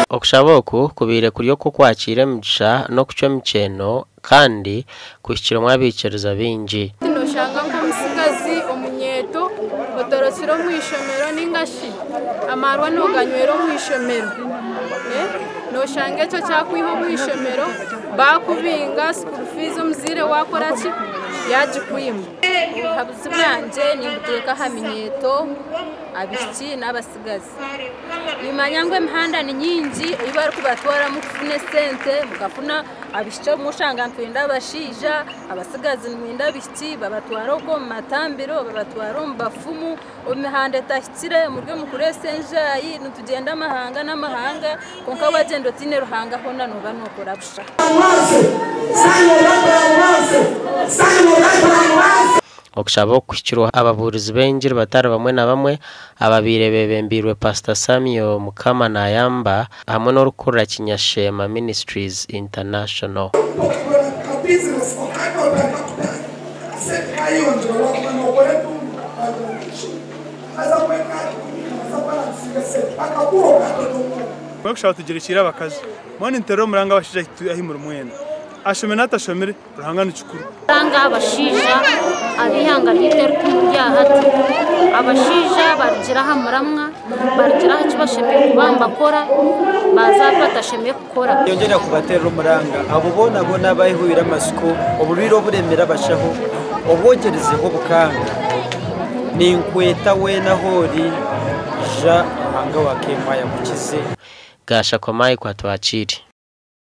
Okushaba oku kubaire kuri okw'okwakiira emigisha n'okucwa emikyeeno kandi kuhikiremu abaikiriza baingi. Noshanga nk'omutsigazi omunyeeto otorokire omu ishomero ninga shi amaarwa noganywera omu ishomero, noshanga ekyo kyakwiha omu ishomero bakubinga school fees omuzaire wakora ki yagikwima. Obuhabuzi bwangye nimbuteeka aha minyeeto, abaishiki n'abatsigazi. Nimanya ngu emihanda ni nyingi ei barikubatwaramu kufuna esente mukafuna abaishiki obumwe oshanga nitwenda abashaija, abatsigazi nibenda abaishiki babatwara okwo omu matambiro, babatwara omu bafumu, omu mihanda etahikire muri omu kureesa enjaayi nitugyenda amahanga n'amahanga kwonka wagyenda otaine Ruhanga hoona nooba nookora busha. Okushaba oku kuhikirweho ababuurizi b'engiri batari bamwe na bamwe ababaire beebembeirwe Pasita Samuel Mukama Nayamba hamwe n'orikukurira Kinyasheema Ministries International. Kushaba tugyerekiire abakazi. Mbwenu ninteerera omuranga abashaija ahi muri mwena. Ashomire n'atashomire, Ruhanga ni kikuru. Nanga abashaija ab'eihanga ryaitu eritumuri aha hati, abashaija barugire aha muramwa, barugire aha ki bashemereire kuba nibakora, baaza aha bi batashemereire kukora. Niinyongyera kubateerera omuranga abo boona boona abaihwire amatsiko, oburwaire oburemire abashaho, obwogyerizeho obukanga. Ninkweta weena ahu ori, ija Ruhanga wa Kemwaya akukize. Gaasha Komai Kwatwakire.